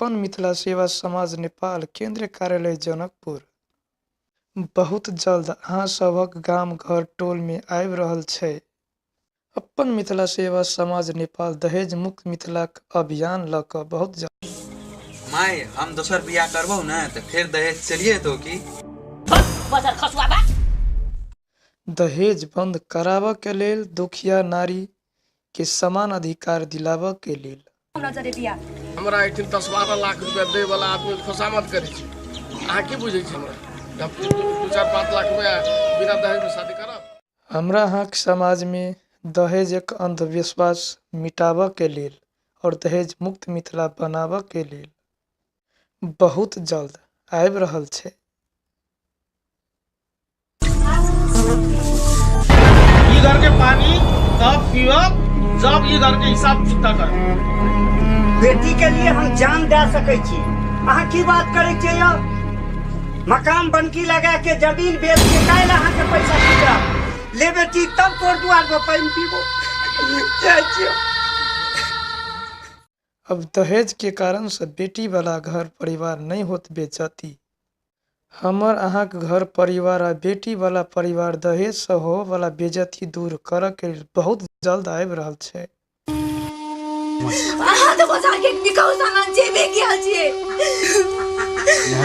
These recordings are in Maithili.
अप्पन मिथिला सेवा समाज नेपाल केन्द्रीय कार्यालय जनकपुर बहुत जल्द अहाँ सभक गाम घर टोल में आबि रहल छै। अप्पन मिथिला सेवा समाज नेपाल दहेज मुक्त मिथिलाक अभियान लऽ कऽ बहुत जल्द। माय हम दोसर बियाह करबौ ने तऽ फेर दहेज चलिए जेतौ की? बजर खसुआ बा। दहेज बंद कराबऽ के लेल दुखिया नारी के समान अधिकार दिलाबऽ के लेल। हमरा जरे बिया हमरा एहिठाम 10-12 लाख रुपया दै वाला आदमी खुशामद करै छी। अहाँ की बुझै छी हमरा? हम 2-4-5 लाख रुपया बिना दहेज में शादी करब? हमरा अहाँक समाज में दहेज एक अंधविश्वास मिटाबऽ के लेल और दहेज मुक्त मिथिला बनाबऽ के लेल बहुत जल्द आबि रहल छै। ई घर के पानी तब पीब जब ई घर के हिसाब चुकता करब। बेटी के लिए हम जान दे सकै छी। अहाँ की बात करै छियै यौ? मकान बनकी लगा के जमीन बेच के काल्हि अहाँ के पैसा चुकायब। ले बेटी तब तोर दुआर पर पानि पीबो। जाइ छियौ। अब दहेज के कारण से बेटी वाला घर परिवार नहीं होत बेइज्जती। हमर अहाँक घर परिवार आ बेटी वाला परिवार दहेज सँ होबय वाला बेइज्जती दूर करय के लेल बहुत जल्द आबि रहल छै। अहाँ तऽ बाजार के बिकाऊ सामान जेबे किया छियै।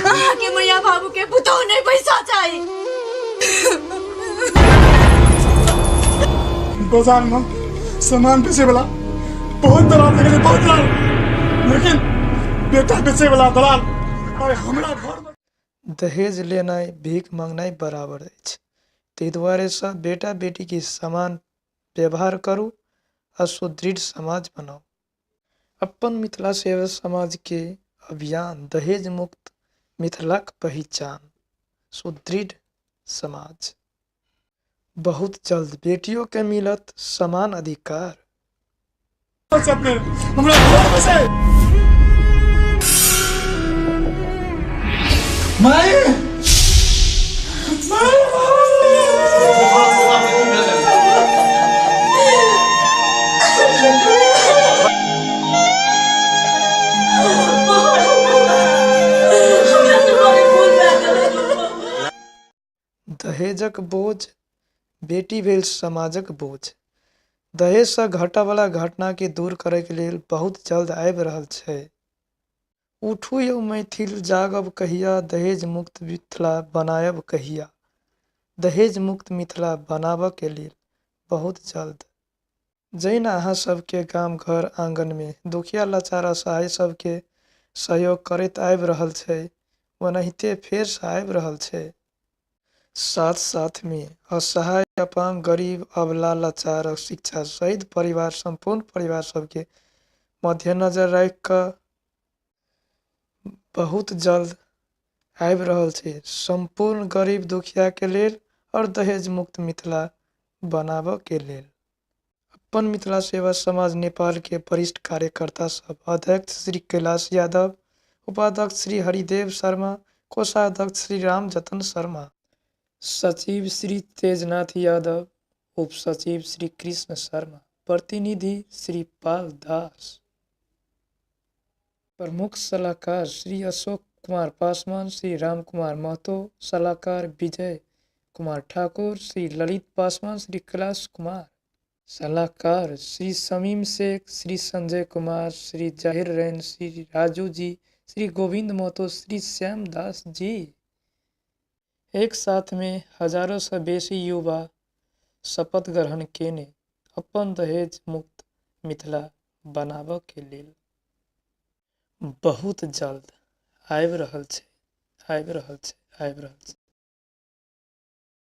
अहाँ के मैया बाबू के पुतोह नहीं पैसा चाही। बाजार में सामान बेचे वाला बहुत दलाल देखले, बहुत दलाल, लेकिन बेटा बेचे वाला दलाल और हमरा घर में दहेज लेनाइ भीख मांगनाइ बराबर अछि। ताहि दुआरे सँ बेटा बेटी के समान व्यवहार करू आ सुदृढ़ समाज बनाउ। अप्पन मिथिला सेवा समाज के अभियान दहेज मुक्त मिथिलाक पहिचान सुदृढ़ समाज। बहुत जल्द बेटियों के मिलत समान अधिकार। हमरा घर में से माई दहेजक बोझ बेटी भेल समाजक बोझ। दहेजसँ घटऽवला घटनाके दूर करैके लेल बहुत जल्द आबि रहल छै। उठू यौ मैथिल जागब कहिया, दहेज मुक्त मिथिला बनायब कहिया। दहेज मुक्त मिथिला बनाबऽके लेल बहुत जल्द। जहिना अहाँ सबके गाम घर आंगनमे दुखिया लाचार असहाय सबके सहयोग करैत आबि रहल छै, ओनाहिते फेरसँ आबि रहल छै। साथ साथमे असहाय अपांग गरीब अबला लाचार शिक्षा शहीद परिवार सम्पूर्ण परिवार सबके मध्यनजर राखि कऽ बहुत जल्द आबि रहल छै सम्पूर्ण गरीब दुखियाके लेल आओर दहेज मुक्त मिथिला बनाबऽके लेल। अप्पन मिथिला सेवा समाज नेपाल के वरिष्ठ कार्यकर्ता सब अध्यक्ष श्री कैलाश यादव, उपाध्यक्ष श्री हरिदेव शर्मा, कोषाध्यक्ष श्री राम जतन शर्मा, सचिव श्री तेजनाथ यादव, उपसचिव श्री कृष्ण शर्मा, प्रतिनिधि श्री पाल दास, प्रमुख सलाहकार श्री अशोक कुमार पासवान, श्री राम कुमार महतो, सलाहकार विजय कुमार ठाकुर, श्री ललित पासवान, श्री कैलाश कुमार, सलाहकार श्री शमीम शेख, श्री संजय कुमार, श्री जाहिर रैन, श्री राजू जी, श्री गोविंद महतो, श्री श्याम दास जी। एक साथ में हजारों से बेसी युवा शपथ ग्रहण केने अपन दहेज मुक्त मिथिला बनाबऽ के लेल। बहुत जल्द आबि रहल छै, आबि रहल छै, आबि रहल छै।